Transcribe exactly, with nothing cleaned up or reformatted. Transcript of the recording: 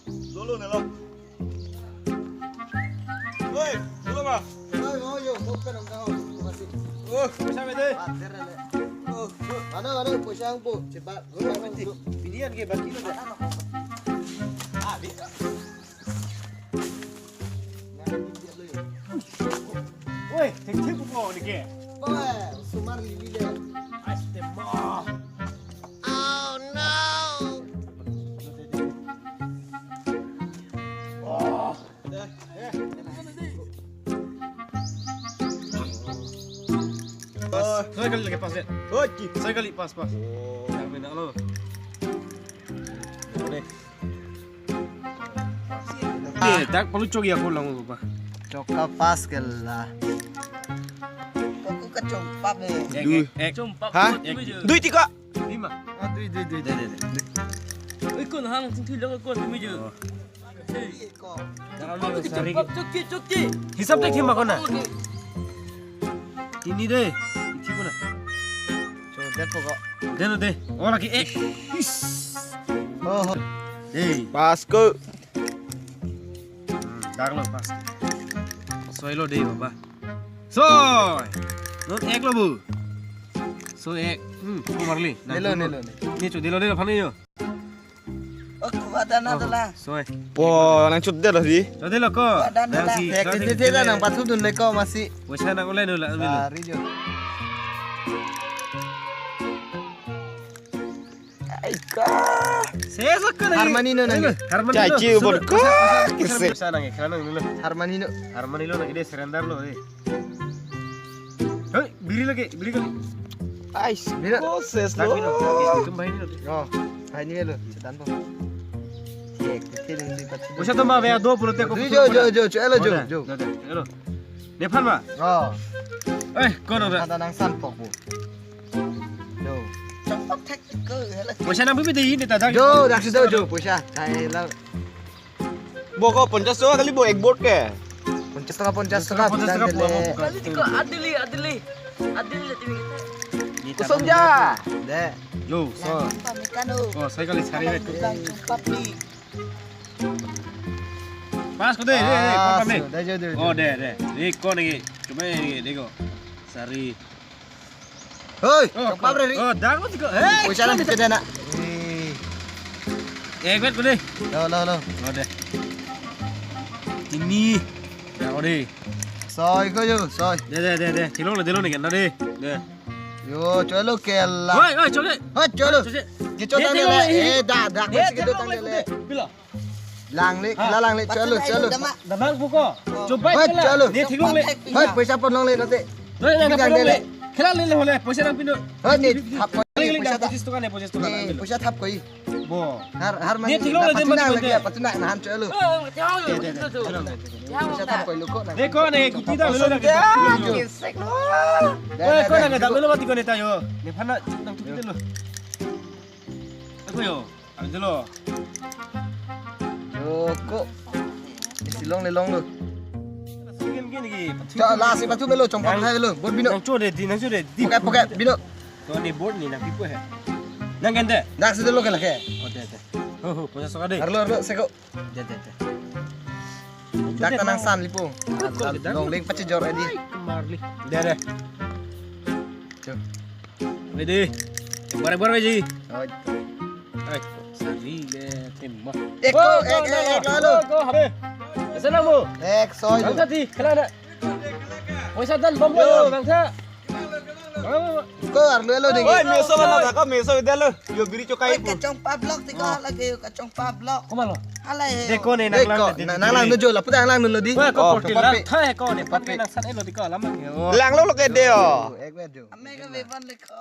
Lolo ne lo. Oi, lolo ma. Oi, oi, yo, mo ka nang ka ho. Makasih. Oh, bisa bete. Pater le. Oh, mana, mana, poisa ang po. Cepat. Oi, bete. Pilihan ke baki lo. Ah, bisa. Oi, thekthek ko ni ke. Oi, sumar lili le. Aste ma. Oh no. Oh. Pas. Soi kali lagi pas deh. Oke. Soi kali pas, pas. Oh. Yang mana lo? Deh. Eh, dak palu chok ya ko lang, Baba. Chok ka pas ke la. Ko ka chok pap eh. Ek, ek, ek. Chok pap. Hah? Ek. Dui tiga. Lima. Ah, dui, dui, dui. Deh, deh, deh. Oi, kon hang sing thilong kon tumi je. Oh. Hei. Ko. Dak lo sari. Chok, chok, chok, chok. Hisap tek thima kona. Oke. Tini deh. Ithi kona. Chok, dak ko. Deh lo deh. Oh, lagi ek. Is. Oh. Hei. Pas ko. Hmm, dak lo pas. Soi lo deh, Baba. Soi. Non ek lo bu. Soi ek. Hmm, ko marli. Nelo, nelo, nelo. Ni cho delo, delo, phani yo. Oh, kuat dan Oh, adalah. Soi. Po, nang chut delo di. Cho delo ko. Kuat dan Nang adalah. Si, Ek cho delo, delo, delo. Nang pathu dun le ko masih. Poisa nang oleh dulu, dulu. Sari jo. Aika. Sesa kan. Harmani no nang. Harmani no. Caci Sudah, ubor ko, pasang, pasang, kese. Pasang, pasang, pasang, pasang, pasang, Harmani no. Harmani no nang ide surrender lo, eh. Hei, biri lagi, biri lagi. Ais, biri. Oh, ses lo. Lagi no, lagi. Tum bahini lo. Oh, bahini lo. Setan po. Cek, cek, cek, cek, cek. Poisa to ma ve do pulote ko. Jo, jo, jo, jo, elo, jo, Udah, jo. Udah, udah, elo. Nephan ma? Oh. Eh, kono da. Ada nang san pok bu. Jo. Chok pap thek ko hala. Poisa nang pipi dei ne ta dak. Jo, dak si do jo poisa. Hai la. Bo ko ponchas taka kali bo ek board ke. Ponchas taka, ponchas taka, ponchas taka, bilang bo dele. Kali tiko adili, adili. Adili le timi. Kusum ja. De. Jo, so. Pamikano. Oh, saya kali sari. Bilang chok pap ni. Pas ko de, de, de, pas, pas, pas, de. Dah, dah, dah, Oh, dah. De, de. De, ko lagi. Coba lagi, de ko. Sari. Hoi, Oh, chok pap re ri. Oh, dak lo tiko. Eh, Poisa lang kita na. Eh. Eh, bet ko de. Lo, lo, lo. Lo de. Ini. Dak ko de. Soi ko jo, soi. De, de, de, de. Thilong lo, de lo ni kan, de. De. Jo, cholo ke la. Oi, oi, chole. Hoi, cholo. Chole. Ke chota Ye, ne thilong la. Le, Eh, dak, dak. Ye, Ke thilong chota le, ne le. Pilo. Langle, Ha. Khela langle, chalo, chalo. Damang buko. Coba Hoi, khela. Chalo. Ne thilong le. Hoi, poisa pon longle nate. Doi na Bilang pon longle. Dele. Khela le le hole, poisa nang pino. Hoi, ne thap koi, Kali poisa nang thap. Pochis toka ne, pochis toka Ne, nang pino. Poisa thap koi. Bo. Har, har Ne mani thilong na le pathu dem nang mati lagi konde. Ya, pathu nang nahan chalo. Oh, tiang De, de, de. Tiang Poisa thap koi lo ko na. De ko ne, kuti da lo lagi. Ya, kesek lo. De, Oi, de, ko de, na de, dam lo mati ko ne tayo. Ne phana nang tu kita lo. Ako yo. Ang delo. Joko. Isi longle longlo. Gin gin gi. Cha la si pathu melo chong pap hai lo. Board bino. Nang cho de di, nang cho de di. Poke poke bino. To ni board ni nang pipo he. Nang gente. Nang si delo ke lake. Oh, de de. Ho ho, poisa toka de. Arlo arlo seko. De de de. Dak nang san lipo. Kok de dak. Longle pachijor adi. Ai, kemar li. De de. Cho. Ready. Bare bare ji. Oi. Ai, sari le tema. Eko, Oh, ek, go, ek, go, ek, go, lalo. Go, go, habe. Asa na mo? Ek, soi. Bangsa di, khela na. Poisa dan bom Yo. Lo, bangsa. Ko arlo lo ding. Oi, meso na ka, meso ida lo. Yo biri chokai Oi, pu. Kachong pablok tiko Oh. Lagi, kachong pablok. Ko ma lo? Hala e. De ko ne nang Eko, lang na, nang lang nujo la, puta lang nulo di. Wah, ko Oh, porti chong lang. Papi. Thai ko ne, Chong papi papi. Nang san elo di ko lamang. Yo. Lang lo lo ke de o. Ek ber jo. Ame ka beban le ko.